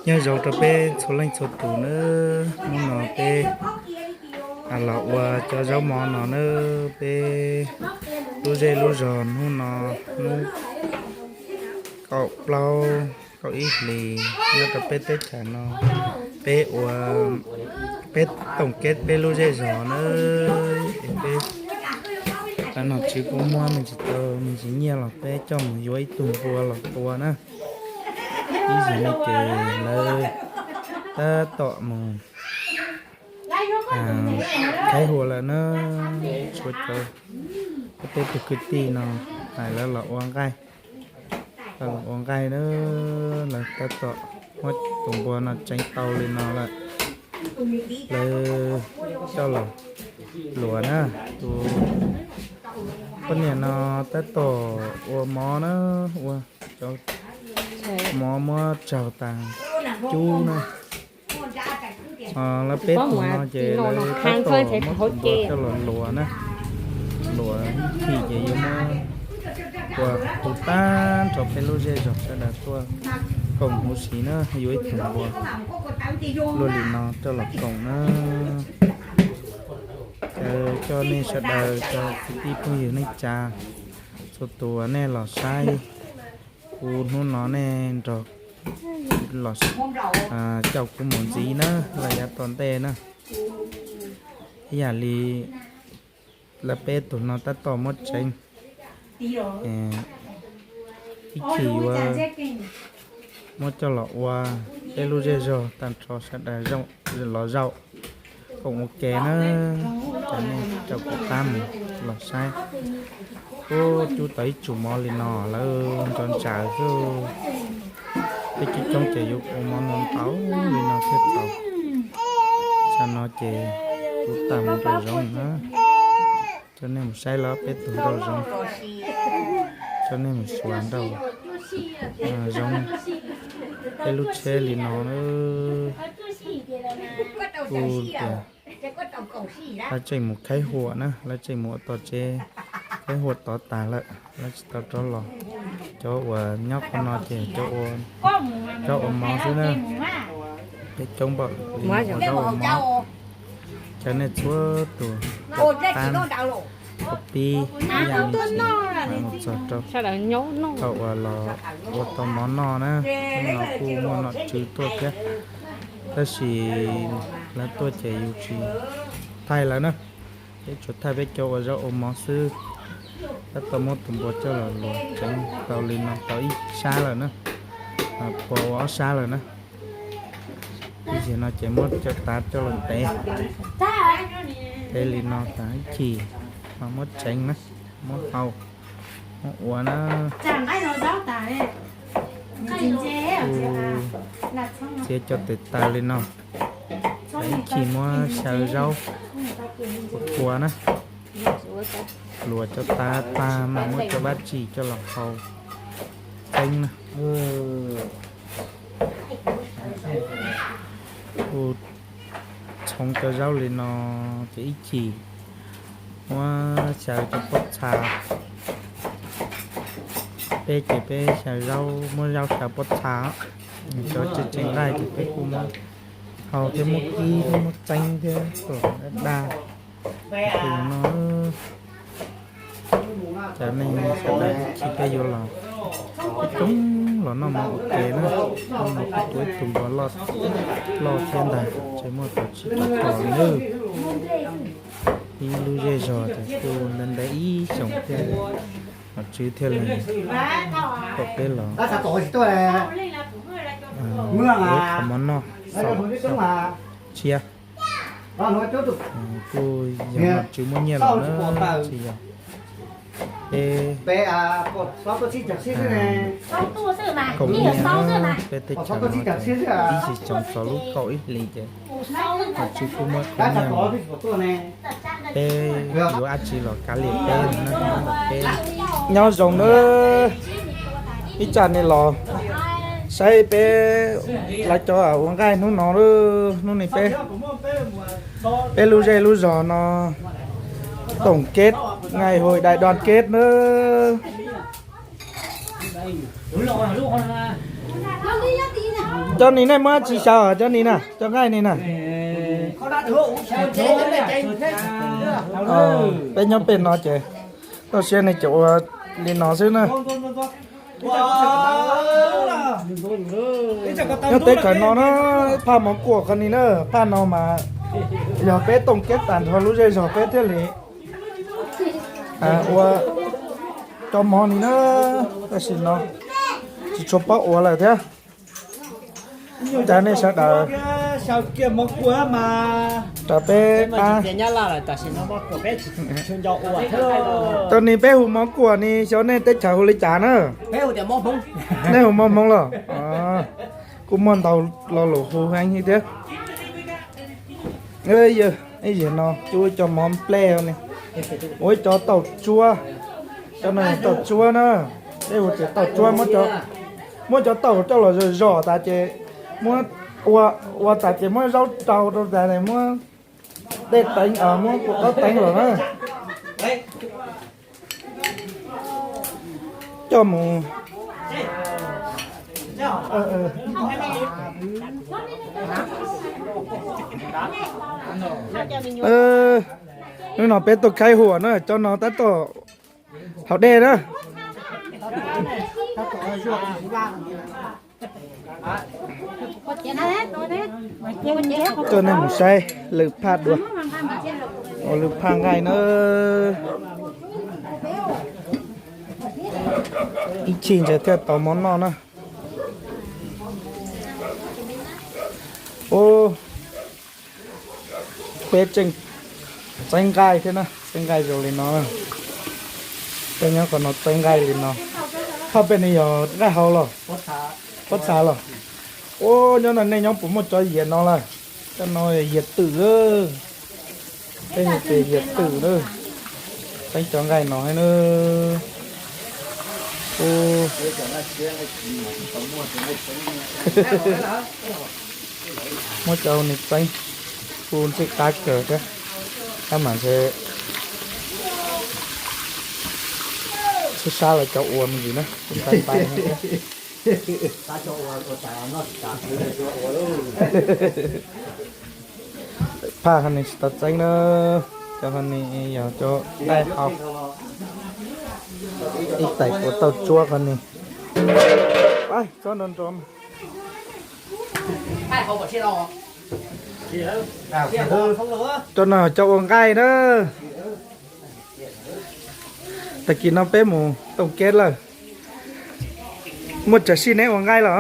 Nyob zoo rau peb txhua leej txhua tus nawb, hnub no peb los ua cov zaub mov no nawb, peb lub zej lub zog hnub no hnub kaum plaub kaum ib hlis nyob rau peb teb chaws no, peb ua, peb tổng kết peb lub zej zog nawb. Peb, nom tswv kuj muab me ntsis tau me ntsis nyiaj los peb coj mus yuav ib tug npua los tua na. Ib zaug no ces lawv tab tom mus khaib huam lawm na. Tshuav cov, peb tug kwv tij no hais lawv los ua nqaij, los ua nqaij na. Lawv tab tom muab tus npua no tseev tau li no lawm, lawv coj los luam na. Tus poj niam no tab tom ua mov na, ua cov mov muab tsaug tas cub na. Lawv peb tus no ces lawv tab tom muab tus npua coj los luam na. Luam ib chim ces yuav muab ua hu tag nrho peb lub zej zog sawv daws tuaj koom huv si na, yuav ib tug npua luaj li no coj los koom na. Caw coj nej sawv daws cov kwv tij phooj ywg neej tsa txhua tus uas nej los saib kuv hnub no nej nrog los caum kuv mus ntxiv na, los yav tom ntej na. Ib yam li lawv peb tus no tab tom muab tseev, ib chim yuav muab coj los ua peb lub zej zog tag nrho sawv daws los zaum koom ua ke na. Cov nej caum kuv qab mus los saib, ub, cub tau ib tsum mov li no lawm, nrov ntshav xwb. Peb coob coob ces yuav ua mov ntau ntau li no thiaj tau. Tsam no ces kuv tawm mus nraum zoov na, coj nej mus saib lawv peb tus nraum zoov, coj nej mus xyuas nraum zoov, peb lub tsheb li no na. Kuj tias lawv tseem mus khaib huam na, lawv tseem mus ua tom tsev, khaib huam tod tas lawm lawv tsis tau rov los. Cov uas nyob qhov no ces cov ua mov xwb na. Peb coob npaum li no ua zaub ua mov. Caw nej txhua tus pab, pib ib yam li mus txog rau thaum uas los ua tau mov noj na. Hnub no kuj muaj nom tswv tuaj thiab, tab sis lawv tuaj ces yus tsis thaij lawv na, peb tsuas thaij peb cov ua zaub ua mov xwb. Tab tom muab tus npua coj los luam tseev tau li no tau ib sab lawm na, pua ua ob sab lawm na. Ib zaug no ces muab cov tav coj los tev, tev li no tas ib chim mas muab tseev na, muab hau, muab ua na. Txiav cov tes taw li no, ib chim muab xyaw zaub ua na. Luam cov tav tag mas muab cov dab tsi coj los hau tseev na. Kuj txhoov cov zaub li no ces ib chim muab xyaw cov pob txha. Peb ces peb xyaw zaub, muab zaub xyaw pob txha, cov tseem tseem nqaij ces peb kuj muab hau thiab muab kib thiab muab txeeb thiab kom daj daj. Tus no, cov neeg sawv daws ib chim peb yuav los, peb coob los noj mov ua ke na. Hnub no kuj tua ib tug npua loj thiab ntag, tseem muaj tau tsib rau tog li nawb. Ib lub zej zog ces kuj ntev ntev ib xyoos thiaj, nom tswv thiaj li kom peb los ua qhov mov noj xaus tshiab. Kuj yog nom tswv muab nyiaj los na, tsis yog peb koom nyiaj na. Peb teb chaws no ces ib xyoos txog lub kaum ib hlis ces nom tswv kuj muab qhov nyiaj los, peb yuav dab tsi los kav liam peb no na, peb nyob zoo nawb. Ib tsam nej los saib peb lawv cov ua nqaij hnub no, hnub no peb, peb lub zej lub zog no tổng kết ngày hội đại đoàn kết nawb. Cov ni nej muab tsis xyaw cov ni na, cov nqaij ni na. Peb nyob pem no ces toj siab nej ces ua li no xwb na. Nyob teb chaws no na, phaj mov kuam qhov ni na, phaj no mas yog peb tooj keb tag nrho lub zej zog peb thiaj li ua cov mov ni na. Tam sim no tsis tshua paub ua lawm thiab. Cas nej sawv daws rau peb qab. Tau ni peb hu mov kuam ni xyov nej teb chaws hu li cas na. Nej hu mov hmoob los? Kuj muaj ntau lo lus hu heev thiab. Ib yam no cub ib co mov nplej ne, ua ib co tauj tsuab. Cov no tauj tsuab na, peb hu tias tauj tsuab. Muab cov tauj coj los zom zom tas ces muab ua tas ces muab zaub rau rau tas muab dej teev, muab kua txob teev los na. Coj mus. Hnub no peb tuaj khaib huam na, cov no tab tom haus dej na. Coj nej mus saib lwm phaj dua, ua lwm phaj nqaij na. Ib chim ntshe thiaj tau mov noj na. Ub, peb tseem txeeb nqaij thiab na, txeeb nqaij zoo li no. Peb nyob qhov no txeeb nqaij li no. Thaj pem no yog nqaij hau los? Pob txha los? Ub, nyob no nej nyob puas muaj cov yias no lawm? Cov no yias twm. Peb hu tias yias twm na. Txeeb cov nqaij no na. Muab cov ni txeeb kuj ntxim qab kawg thiab. Tab mas ntshe sab sab los cov ua me ntsis na, kuj nqaij nqaij thiab. Phaj qhov ni tsis tau txeeb na, cov qhov ni yog cov nqaij hau. Ib tais kuv tauj tsuab qhov ni. Tsob nrov nrov. Cov no cov ua nqaij na. Tag kis no peb mus tooj keb lawm. Muaj tsawg sij neb ua nqaij los?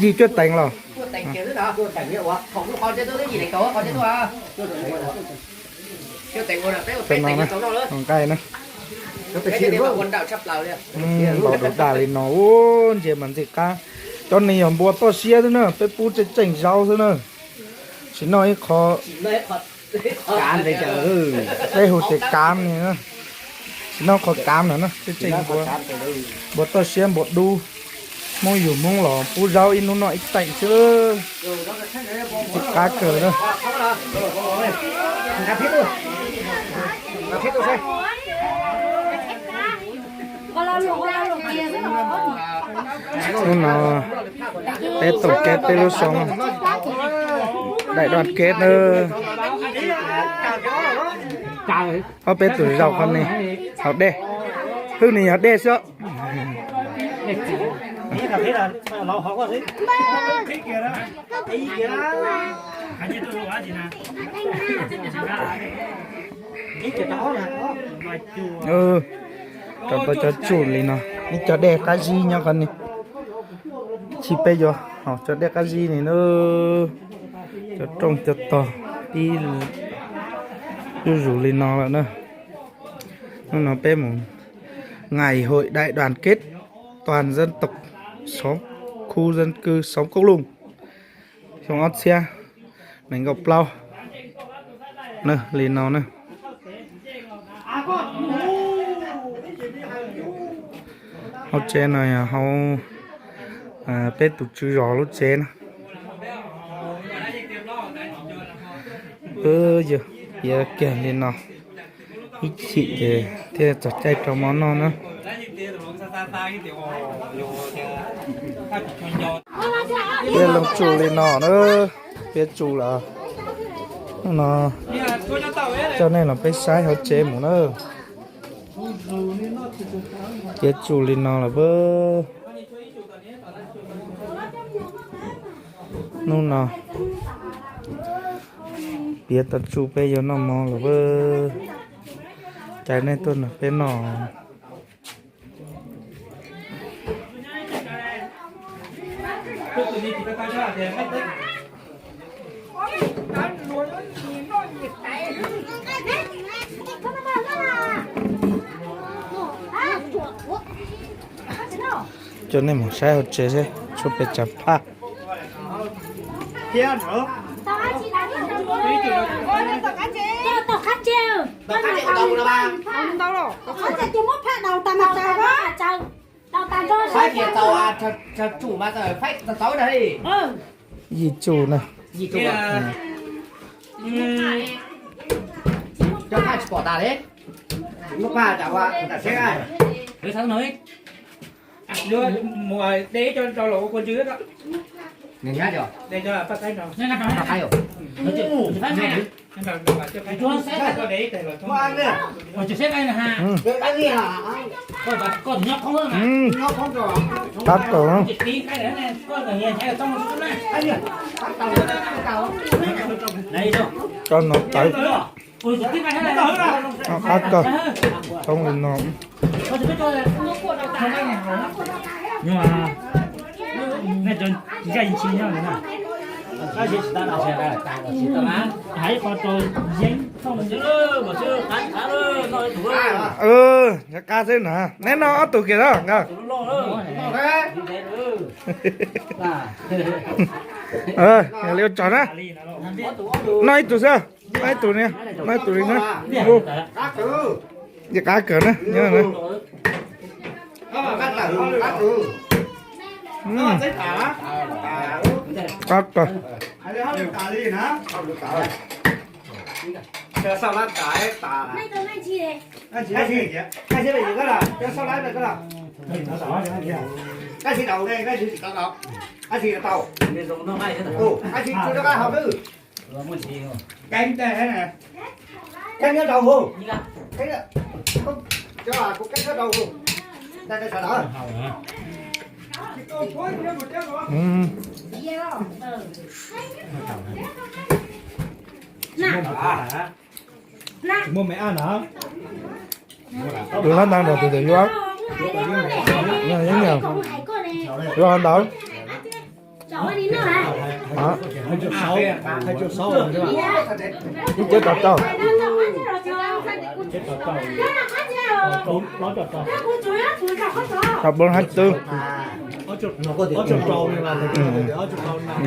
Yim cuaj teev los? Ua nqaij na. Npaum dub dag li no, ub, ntsia mas ntxim qab. Cov ni yog npua toj siab xwb na, peb pub tseem tseem zaub xwb na. Tsis noj ib qho. Peb hu tias kav ni, tsis noj qhov kav no na, tseem tseem npua toj siab npua dub. Hmoob yug Hmoob los pub zaub ib hnub noj ib teem xwb. Ntxim qab kawg na. Hnub no peb toom keb peb lub xyoo, daim daj keb na. Ob peb tus zaum qhov ni haus dej, hwj ni yog dej xwb. Rau tau cov tsum li no, ib co dej qab zib nyob qhov ni. Tsis peb yuav haus cov dej qab zib ni na. Cov rooj cov tog pib zuj zus li no lawm na. Hnub no peb mus ngày hội đại đoàn kết toàn dân tộc xóm khu dân cư xóm Cốc Lung, xyoo ob txhiab nees nkaum plaub na, li no na. Hauv tsev no yog hauv peb tus tswv zos lub tsev na. Yog kiag li no, Ib chim ces thiaj txog caij rau mov noj na. Peb loo tsum li no na, peb tsum lawm. Hnub no coj nej los peb saib hauv tsev mus na. Peb tsum li no lawm pab. Hnub no piav tau tsum peb yuav noj mov lawm pab. Cais nej tuaj nrog peb noj. Coj nej mus saib hauv tsev seb tshuav pes tsawg phaj. Yim tsum na. Qab kawg. Cov no tawv. Qab kawg. Thoob li no. Qab xwb na, neb noj ob tug kiag na nkawd. Yog li ua tsaug na. Noj ib tug xwb, noj ib tug ni, noj ib tug li na. Ces qab kawg na, nyob na. Qab kawg. Tus hlab ntawd nrog tus twm yuav, yuav ntawd. Ib ceb rau rau. Rau plaub hab twb.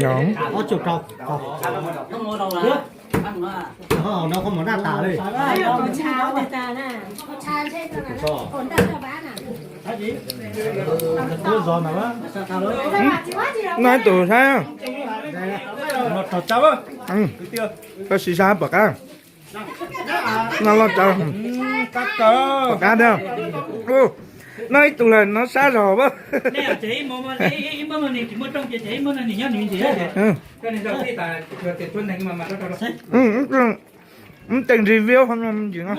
Yog. Noj ib tug saib. Koj sim saib puas qab. Noj loj tsawv. Puas qab thiab? Noj ib tug lawm no sab zog pab. Wb teem review hov no ntsis no.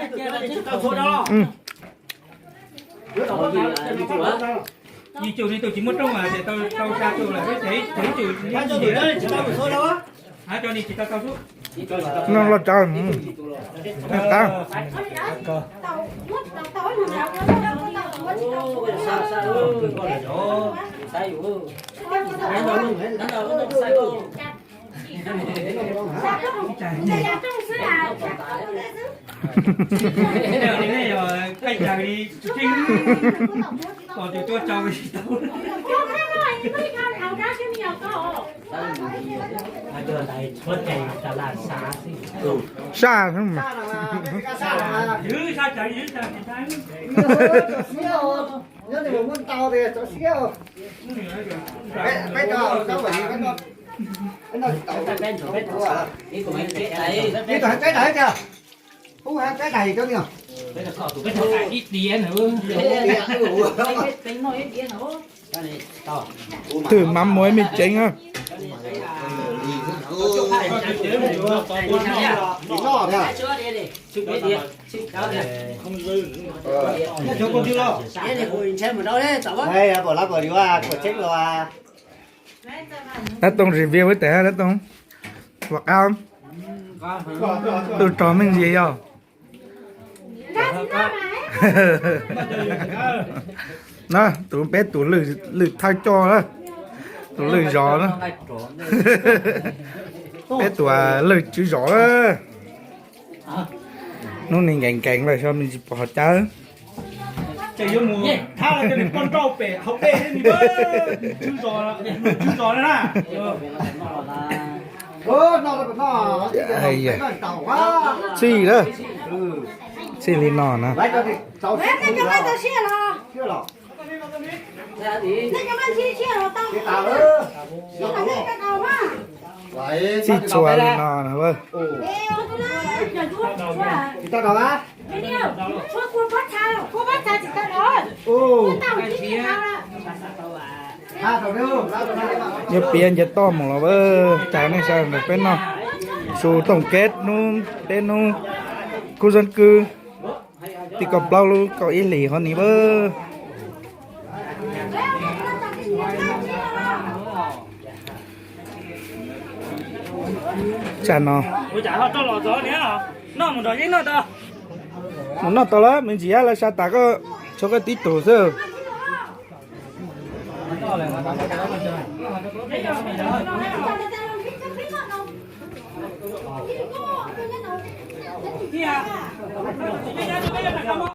Yim cum ne tus tsis muaj rooj ces tau xya cum lawm, ces ib cum hab tso ne tsis tau tau xwb. Noj loj tsawv. Qab. Saj. Ib tug hab tseb daig cov niag. Twm mam muaj me tsev na. Dab Tooj review ib teg, Dab Tooj. Vam qab, tuaj rog me ntsis yog. Na, tus peb tus lwj thawj coj na, tus lwj zos na. Peb tus lwj tswv zos na. Hnub ni nkees nkees lawm, xyov me ntsis puas ho caw. Txij na, txij li no na. Txij txhua li no na. Nyob piav nce toj mus los, cas nej saib peb noj su tooj keb hnub peb hnub khu xab kwb tim kaum plaub lub kaum ib hlis hov ni. Tsam no mus noj tau lawm, me ntsis lawv xa tas koj, tshuav koj tib tug xwb.